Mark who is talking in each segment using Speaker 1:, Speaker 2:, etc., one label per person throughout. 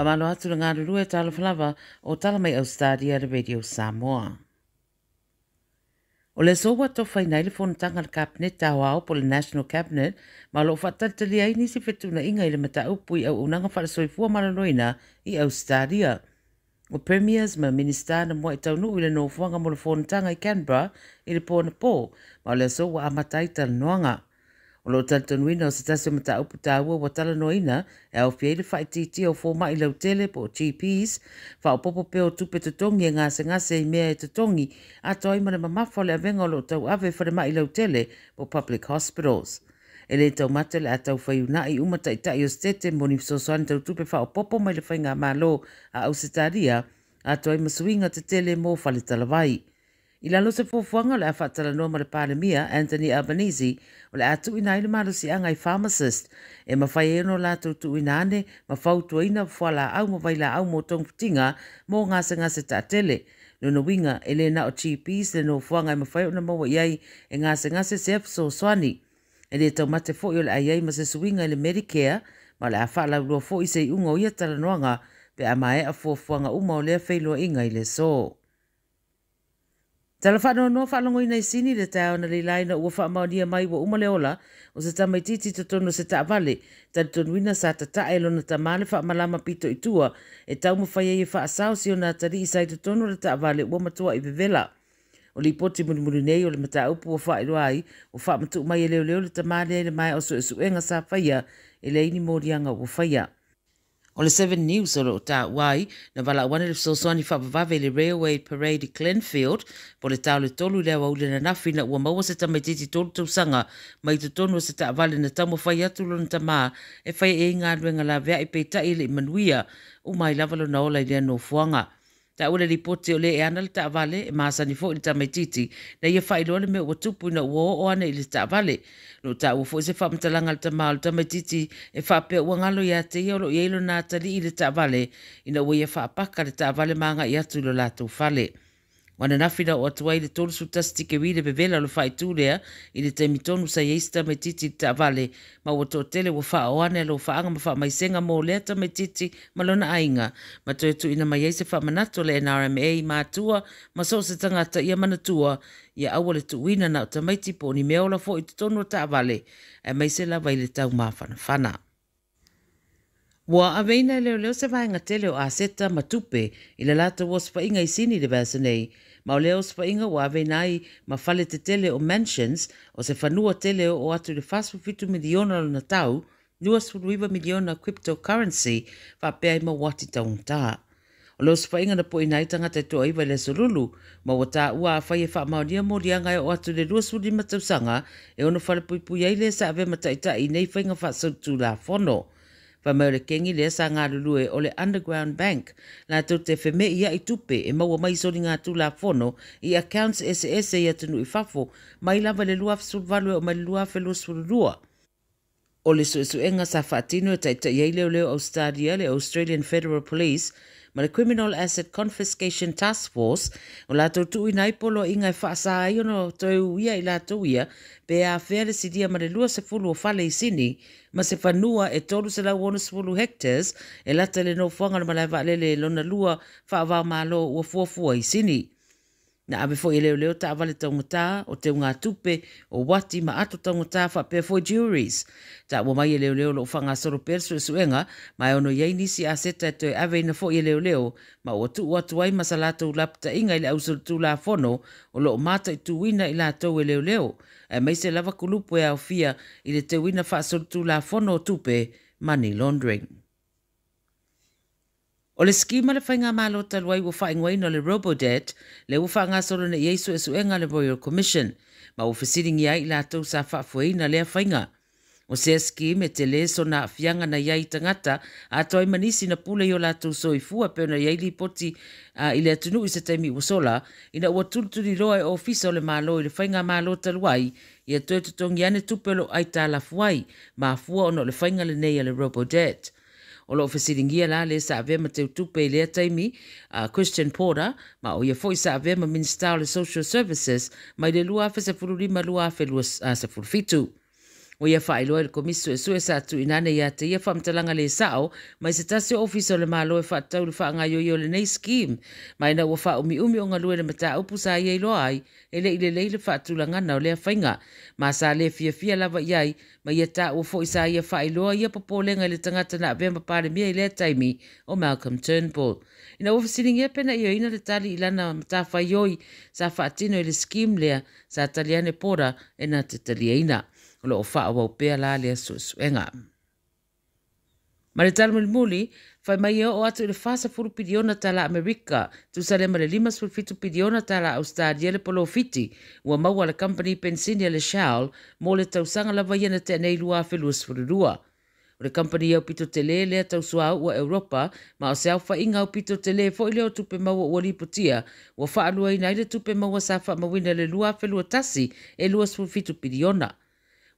Speaker 1: Faamalo atu le galulue, talofa lava o tala mai Ausetalia le Radio Samoa. O le aso ua tofaina ai le fonotaga a le Kapeneta Aoao po o le National Cabinet, ma o lo o faatalitalia ai nisi fetuunaiga i le mataupu i auaunaga faale-soifua maloloina i Ausetalia. O Premiers ma Minisita na muai taunuu i le nofoaga mo le fonotaga i Canberra i le po anapo, ma o le aso ua amata ai talanoaga. O lo o talitonuina o se tasi o mataupu taua ua talanoaina e aofia ai le faaitiitia o fomai lautele po o GPs, faaopoopo pea o tupe totogi e gasegase i mea e totogi atoa ai ma le mamafa o le avega o lo o tauave i falemai lautele po o public hospitals. E le taumate o le a tau faiuna'i uma taitai o setete mo ni fesoasoani tau tupe faaopoopo mai le faigamalo a Ausetalia atoa ai ma suiga tetele mo faletalavai. I lalo o se fuafuaga o le a faatalanoa ma le Palemia Anthony Albanese, o le a tuuina ai le malosiaga i pharmacist e mafai ai ona latou tuuina ane ma fautuaina fualaau ma vailaau mo togafitiga mo gasegase taatele. Lona uiga e le na o GPs le nofoaga e mafai ona maua i ai e gasegase se fesoasoani. E le taumate foi o le a i ai ma se suiga i le Medicare, ma o le a faalauiloa foi se iuga o ia talanoaga pe a maea fuafuaga uma o lea feiloaiga i le aso. Tala faanoanoa faalogoina i Sini le taeao analeila ina ua faamaonia mai ua uma le ola o se tamaitiiti i totonu o se taavale, talitonuina sa tatae lona tama le faamalama pito i tua e taumafai ai e faasao si ona atalii sa i totonu o le taavale ua matuai vevela. O lipoti mulimuli nei o le mataupu ua faailoa ai ua faamatuu mai e leoleo le tama lea i le maea o suesuega sa faia e leai ni moliaga ua faia. O le Seven News o lo o taua ai na valaau ane le fesoasoani faavavave i le Railway Parade i Glenfield po o le tao le 3 i le aoauli ananafi ina ua maua se tamaitiiti 3 tausaga mai totonu o se taavale na taumafai atu lona tama e fai i ai galuega laveai, peitai e le i manuia uma ai lava lona ola i lea nofoaga. Taua le lipoti o le e ana le taavale e masani foi le tamaitiiti na ia faailoa le mea ua tupu ina ua oo ane i le taavale. Lo taua foi se faamatalaga a le tama o le tamaitiiti e faapea ua galo ia te ia o lo o i ai lona atalii i le taavale ina ua ia faapaka le taavale ma agai atu i lo latou fale. O ananafi na oo atu ai le 31 tikeri le vevela o le faaitu lea i le taimi tonu sa i ai se tamaitiiti i le taavale, ma ua toatele ua faaoo ane alofaaga ma faamaisega mo lea tamaitiiti ma lona aiga, ma toe tuuina mai ai se faamanatu a le NRMA i matua ma so o se tagata ia manatua ia aua le tuuina na o tamaiti po o ni mea ola foi i totonu o taavale, aemaise lava i le taumafanafana. Ua aveina e leoleo se vaega tele o aseta ma tupe i le latou osofaiga i Sini i le vaiaso nei, ma o lea osofaiga ua aveina ai ma fale tetele o mansions o se fanua tele e oo atu i le 47 miliona lona tau, 29 miliona cryptocurrency faapea ai ma uati taugata. O le osofaiga na poina ai tagata e toaiva i le aso Lulu, ma ua taua afai e faamaonia moliaga e oo atu i le 25 tausaga e ono falepuipui ai le sa avea ma taitai i nei faiga faasolitulafono. Fai mai o le kengi lea sa galulue o le Underground Bank latou te feme'i ai tupe e maua mai i soligatulafono i accounts eseese i atunuu i fafo mai lava i le 2018 e oo mai i le 2022. O le suesuega sa faatino e taitai ai leoleo Ausetalia, le Australian Federal Police ma le Criminal Asset Confiscation Task Force, o latou tuuina ai poloaiga e faasa ai ona toe uia i latou ia pe afea le silia ma le 20 o fale i Sini ma se fanua e 360 hectares e lata i le nofoaga o le malae vaalele lona lua faava-o-Malo ua fuafua i Sini. Na ave foi e leoleo taavale taugata, o teugatupe, o uati ma ato taugata faapea foi jewelries. Taua mai e leoleo o lo o faagasolo pea le suesuega, ma e ono i ai nisi aseta e toe aveina foi e leoleo, ma ua tuu atu ai ma sa latou lapataiga i le ausolitulafono o lo o mataituina i latou e leoleo, aemaise lava kulupu e aofia i le teuina faasolitulafono o tupe, money laundering. O le scheme a le faigamalo talu ai ua faaigoaina o le Robodebt, lea ua faagasolo nei i ai suesuega a le Royal Commission, ma ua fesiligia ai i latou sa faafoeina lea faiga. O sea scheme e tele sona aafiaga na i ai i tagata atoa ai ma nisi na pule i o latou soifua e pei ona i ai lipoti i le atunuu i se taimi ua sola, ina ua tulituliloa e Ofisa o le Malo i le faigamalo talu ai ia toe totogi ane tupe o lo o aitalafu ai, mafua ona o le faiga lenei a le Robodebt. O lo o fesiligia la le sa avea ma teutupe i lea taimi, Christian Porter, ma o ia foi sa avea ma Minisita o le Social Services mai le 2015-2017. Ua ia faailoa e le Komisi Suesue sa tuuina ane ia te ia faamatalaga le sao mai se tasi o ofisa o le Malo e faatatau i le faagaoioi o lenei scheme, ma ina ua faaumiumi o galue i le mataupu sa ia iloa ai e le i lelei le faatulagaga o lea faiga, ma sa le fiafia lava i ai, ma ia taua foi sa ia faailoa ia popolega i le tagata na avea ma Palemia i lea taimi o Malcolm Turnbull. Ina ua fesiligia pe na ioeina le tali i lana matafaioi sa faatino i le scheme lea, sa tali ane Porter e na te taliaina. O lo o faaauau pea la lea suesuega. Ma le tala mulimuli, fai mai e oo atu i le 40 piliona tala Amerika, tusa lea ma le 57 piliona tala Australia le polofiti ua maua le company pensini a le Shell mo le tausaga lava ia na tea nei 2022. O le company aupito tele lea tau suauu a Europa, ma o se aofaiga aupito tele foi lea o tupe maua ua lipotia, ua faaluaina ai le tupe maua sa faamauina i le 2021 e 27 piliona.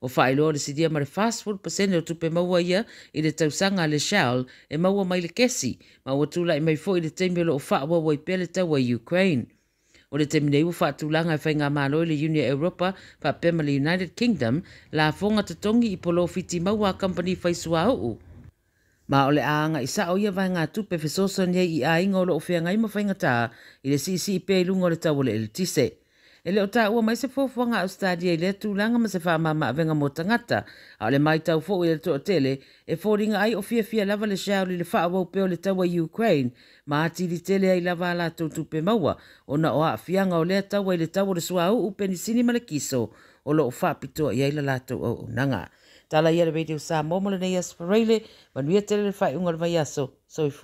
Speaker 1: Ua faailoa le silia ma le 40% o tupe maua ia i le tausaga a le Shell e maua mai le kesi, ma ua tulai mai foi i le taimi o lo o faaauau ai pea le taua i Ukraine. O le taimi nei ua faatulaga e faigamalo i le Iuni a Europa faapea ma le United Kingdom lafoga totogi i polofiti maua a kamupani fai suauu. Ma o le a agai sao ia vaegatupe fesoasoani ai i aiga o lo o feagai ma faigata i le siisii pea i luga o le tau o le eletise. E le o taua mai se fuafuaga a Ausetalia i lea tulaga ma se faamama-avega mo tagata, a o le matau foi a le toatele e foliga ai o fiafia lava le Shell i le faaauau pea o le taua i Ukraine ma atili tele ai lava a latou tupe maua ona o aafiaga o lea taua i le tau o le suauu, penisini ma le kiso o lo o faapitoa i ai la latou auaunaga. Tala ia le Radio Samoa mo lenei aso Faraile, manuia tele le faaiuga o le vaiaso. Soifua.